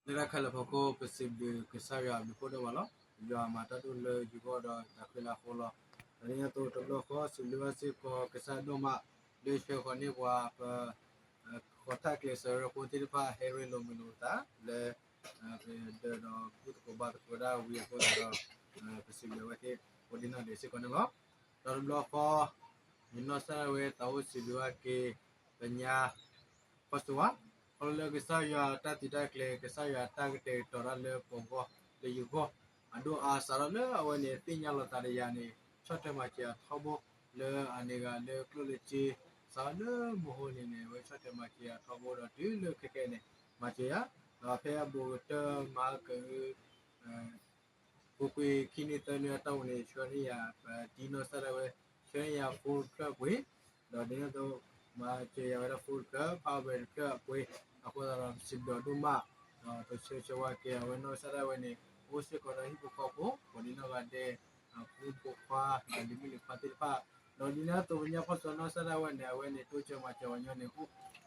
လၢတၢ်ခဲလၢာ်ဖီခိၣ် ပစံးဘျုးကစၢ်ယွၤအဘျုးဖးဒိၣ်ဘၣ်လီၤ. ယွၤမၤတၢ်ဒိၣ်လၢယဂီၢ်ဒီးတၢ်ခဲလၢာ်အဃိလီၤ. ဒီးဒ်န့ၣ်အသိးတဘျီဃီ စံးဘျုးဘၣ်စ့ၢ်ကီးကစၢ်ဒိၣ်မး လၢဆှၢဃီၤန့ၢ်ပှၤ ပ ဃီၤထၣ်ကျဲးစၢးရၢဖိသ့ၣ်တဖၣ် ဟဲရ့လိာ်မုာ်လိာ်သးလၢ ပဒၢးဒီးဘူၣ်သကိးဘါသကိးတၢ်ဝံၤအဃိသတးဒီး ပစံးဘျုးဝဲသ့ၣ်ကိးဒံနီၢ်ဒဲးစ့ၢ်ကီးန့ၣ်လီၤ. ဒီးတဘျီဃီ ယနီၢ်ကစၢ်ဒၣ်ဝဲသးအိၣ်စံးဘျုးဘၣ်က့ၤ ပညါ ဖီၣ်စိဝါ ခီဖျိလၢကစၢ်ယွၤတၢ်သုးတၢ်ကျဲၤ ကစၢ်ယွၤတၢ်ကတဲာ်ကတီၤတၢ်လၢပဂီၢ်လၢယဂီၢ် အဒိၣ်အါစးထီၣ်လၢအဝဲန့ၣ် သ့ၣ်ညါလီၤသးဒီးယၤန့ၣ် ဆီၣ်ထွဲမၤစၢၤယၤထီဘိ လၢအန့ၣ်ဂ့ၤလၢကျိၣ်လၢစ့ စးထီၣ်လၢမဟိန့ၣ်န့ၣ် အဝဲဆီၣ်ထွဲမၤစၢၤယၤထီဘိဒီးတုၤလၢခဲကနံၣ်အံၤန့ၣ် မၤစၢၤယၤ ဒီးဖဲအဘူးကတၢၢ်မၤက ပူၤကွံာ်ခံနံၣ်သၢနံၣ်အတီၢ်ပူၤန့ၣ် ဆှၢန့ၢ်ယၤ ပတံၤနီၢ်ကစၢ်ဒၣ်ဝဲ ဆှၢန့ၢ်ယၤ phone တဖျၢၣ်အပှ့ၤ ဒီးဒ်န့ၣ်အသိး မၤစၢၤယၤဝဲဒၣ် phone တဖျၢၣ် power bank တဖျၢၣ်အပှ့ၤ အဃိသတးဒီး ပစံးဘျုးဒိၣ်မး ဒီးပဆၢဂ့ၤဆၢဝါက့ၤအဝဲနီၢ်ကစၢ်ဒၣ်ဝဲန့ၣ် အိၣ်စ့ၢ်ကီးဒီးဟံၣ်ဖိဃီဖိ ကိးဒံနီၢ်ဂၤဒဲး ဖိမုၣ်ဖိခွါ ဒီးလံၤမုၣ်လံၤခွါသ့ၣ်တဖၣ် ဒီးဒ်န့ၣ်အသိးပညါဖီၣ်စိနီၢ်ကစၢ်ဒၣ်ဝဲန့ၣ် အဝဲန့ၣ်တိစၢၤမၤစၢၤဝဲညီန့ၣ် အိၣ်အက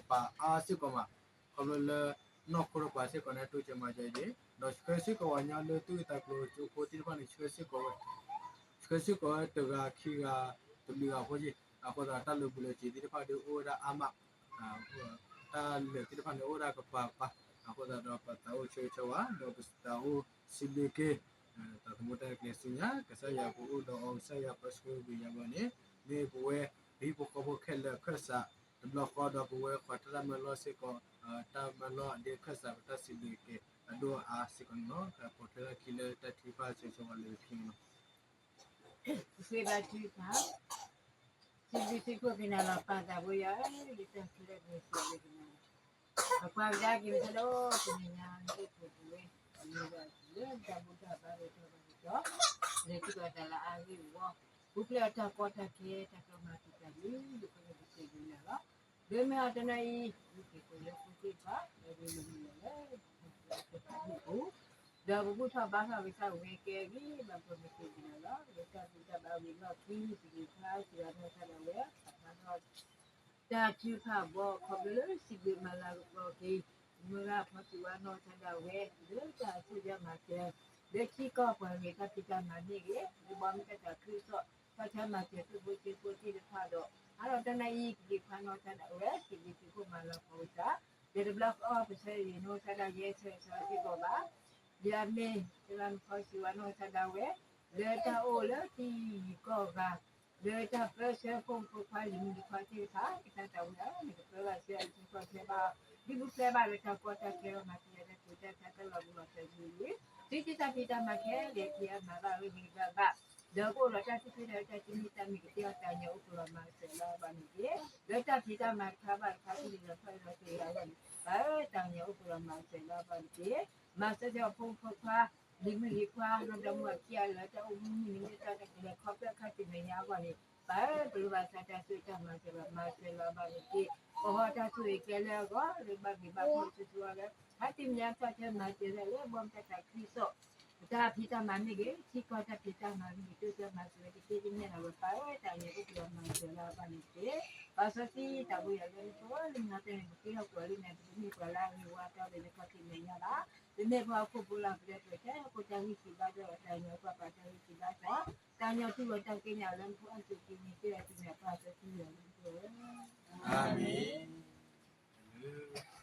ပၤအါစ့ၢ်ကီးမး ခီဖျိလၢ နီၢ်ခိတကပၤစ့ၢ်ကီးန့ၣ် တိစၢၤမၤစၢၤယၤ ဒီးဆှၢစ့ၢ်ကီးဝဲညီလၢသူၣ်ဂ့ၢ်သးကျိၤကၠိဖိသ့ၣ်တဖၣ်န့ၣ် ဆှၢစ့ၢ်ကီးဝဲ ဆှၢစ့ၢ်ကီးဝဲတဂၤခံဂၤ တဘျုးဂၤဖိက့ၤ အဃိသတးတၢ်လၢာ်ဘူၣ်လၢာ်စ့ၤသ့ၣ်တဖၣ်ဒီးအိၣ်ဝဲဒၣ်အါမး တၢ်လၢာ်သ့ၣ်တဖၣ်န့ၣ် အိၣ်ဝဲဒၣ်ကပၤကပၤ အဃိသတးဒီးပသးအိၣ်ဆၢဂ့ၤဆၢဝါ ဒီးပသးအိၣ်စံးဘျုးက့ၤ တၢ်သမူတၢ်ကျဲၤဆူညါ ကစၢ်ယွၤပအိၣ်ဒီးအီၤ ကစၢ်ယွၤပၢဆှၢက့ၤယၤဘၣ်န့ၣ် မ့ၢ်ပဝဲ ပဟံၣ်ဖိဃီဖိခဲလၢာ်အခၢၣ်စး တဘျီဃီဒီးပဝဲဃီၤတၢ်တၢ်မၢလီၢ်စ့ၢ်ကီး တၢ်မၢလီၢ်အဒ့အခၢၣ်စး ပတၢ်စံးဘျုးက့ၤ အဒိၣ်အါစ့ၢ်ကီးန့ၣ်လီၤ. ပကိးထဲလၢခံလၢတၢ်ထုကဖၣ်ဆိဆိဝဲလၢခံန့ၣ်လီၤ. ဃ့ဘါထုကဖၣ် စံးဘျုးစံးဖှိၣ်က့ၤနၤလီၤ ပၢ်သးဘိယွၤဧၢ ယတၢ်ခဲလၢာ်ဘၣ်စံးဘျုးက့ၤနၤလီၤ. ပကွၢ်ကဒါက့ၤမ့ၢ်တၢ်လီၤ တနံၤညါန့ၣ်အိၣ်ခိးပဝဲ အမ့ၢ်ဘၣ်လၢတၢ်ဘူၣ်တၢ်ဘါလၢတၢ်ဘၣ်ကတီၢ် လဲၤထံၣ်ဘၣ်တၢ်လၢအဂ့ၢ်အဝီ ပူၤဖျဲးအတၢ်ကီတၢ်ခဲ တၢ်ကမၤတံာ်တာ်လံ ယကလၢပစံးဘျုးနၤလီၤ. လၢမ့ၢ်အတနံၤအံၤ ယက့ၤကိးလၢပူၤသ့ၣ်တဖၣ် လၢဝ့ၢ်လၢမုၢ်လၢ်လၢ ပူၤ ဒီးပဘူၣ်ထီၣ်ဘါထီၣ်ကစၢ်ဝဲကဲဂ့ၤ ဘၣ်ပမ့ၢ်က့ၤက့ၤနၤလီၤ လၢတၢ်ဘူၣ်တၢ်ဘါဝံၤလီၢ်ခံ ပက့ၤခါစံးဘၣ်နီၢ်ကစၢ်ဒၣ်ဝဲ အဖးထီၣ် တၢ်ထုကဖၣ်ဘီ ခီဖျိလၢစံးဘျုးမၤလၤကပီၤက့ၤ မုၢ်လၢ်ဖီၣ်စုၤဝဲနီၢ်ကစၢ်ဒၣ်ဝဲ လၢတၢ်အဆူၣ်ယဲၢ်မၤစၢၤ လၢထံကီၢ်ပှၤဂ့ၤတၢ်ဖံးတၢ်မၤမ့ၢ်ဂ့ၤ လၢဘီမုၢ်တၢ်သးခုကစီၣ် တၢ်ဆါမၤစၢၤသုးဖိသံၣ်ဖိသ့ၣ်တဖၣ်ဒီး အါထီၣ်တနံၤအံၤ ကက့ၤဖးနီၢ်ကစၢ်ဒၣ်ဝဲ စံးဘျုးစံးဖှိၣ်မၤလၤကပီၤကစၢ် ဒီးတဘျီဃီ ပဆၢဂ့ၤနီၢ်ကစၢ်ဒၣ်ယဲဆၢဂ့ၤဆၢဝါစ့ၢ်ကီးဘၣ် ယမ့ၢ် တလါနဖီၣ်စုၤဝဲနီၢ်ကစၢ်ဒၣ်ဝဲ လၢတၢ်အိၣ်လၢထံဂုၤကီၢ်ဂၤ လၢတၢ်ပၢဆှၢဖိမုၣ်ဖိခွါလံၤမုၣ်လံၤခွါသ့ၣ်တဖၣ် ကစၢ်သးဝံၣ်ဧၢ နကပၢဘၣ်ဆှၢအစုထွဲဘၣ် ဒုးပူၤဖျဲးဘၣ်လၢတၢ်ကီတၢ်ခဲ မၤသံယၤတၢ်က့ၤတၢ်ဆါတၢ်လီၤပူၤလီၤစၢၤယံၤ သုတၢ်ဖံးတၢ်မၤခဲလၢာ် က့ၤအမၤဘၣ်ဝဲဂ့ၤဘၣ်ဘၣ် ဒီးကအိၣ်ဒီးတၢ်သူၣ်ဖှံသးညီ တၢ်မံတၢ်မံၤကသ့အီၤ တၢ်ညိၣ်အိၣ်ဖှိၣ်လီၤမၤစၢၤလၢအဘၣ်န့ၣ်တက့ၢ် လၢတၢ်ဖံးတၢ်မၤတခါဘၣ်တခါ သုလံၤလီၤဖးလီၤတ့ၢ်အဂီၢ်န့ၣ် ပၢ်ဧၢ တၢ်ညိၣ်အိၣ်ဖှိၣ်လီၤမၤစၢၤလၢအဘၣ်န့ၣ်တက့ၢ် မၤစၢၤစၢၤဖိမုၣ်ဖိခွါ လံၤမုၣ်လံၤခွါ နီၢ်ဒီမါဝၤခံဂၤလၢ တၢ်အိၣ်မူမုၢ်နံၤမုၢ်သီတကလဲၤခီဖျိခါဆူမဲာ်ညါအဂီၢ်န့ၣ် ပၢ်ဧၢ ပလိၣ်ဘၣ်စၢ်တၢ်ဆိၣ်ဂ့ၤတၢ်မၤစၢၤလီၤ မၤစၢၤလၢအဘၣ်န့ၣ်တက့ၢ် ပဟီၣ်တၢ်ဆိၣ်ဂ့ၤကဲလၢအဂီၢ် လၢဘၣ်ဂ့ၤဘၣ်ဘျိးဆိဆိအဂီၢ်လၢ ခါဆူမဲာ်ညါတၢ်ဆါတၢ်မၤစၢၤလၢ လၢဘီမုၢ်တၢ်သးခုကစီၣ် တၢ်ဖံးတၢ်မၤမ့ၢ်ဂ့ၤ ထံကီၢ်တၢ်ဖံးတၢ်မၤမ့ၢ်ဂ့ၤ တိစၢၤမၤစၢၤဝဲတက့ၢ် တမ့ၢ်လၢၤဝဲ ပၢ်ဧၢ တၢ်ညိၣ်အိၣ်ဖှိၣ်လီၤမၤစၢၤလၢအဘၣ်န့ၣ်တက့ၢ် ပၢ်စီဆှံသးဘိယွၤလၢနဖိလၢနမၤတၢ်န့ၣ် ပဃ့ထီၣ်ကွၢ်လံန့ၣ် ပတမ့ၢ်ပှၤလၢအဂ့ၤဝါတီၤလၢနခီၣ်ထံးမဲာ်ညါဘၣ် ပမ့ၢ်ပှၤဟီၣ်ခိၣ်ဖိလၢအပျဲၢ်ပျဲၢ် ထဲဟီၣ်ခိၣ်တၢ်ဂံၢ်ဆံးဘါစၢၤ တၢ်ညိၣ်ပှၤပာ်တၢ်ဂံၢ်ဆံးဘါစၢၤ တၢ်ညိၣ်တူၢ်လိာ်တၢ်က့ညါလၢနဖိအစူၢ်က့ၤန့ၣ် ကဲအီၤတမံၤ ပၢ်စီဆှံယွၤလၢနဖိဧၢ အၤမ့ၣ်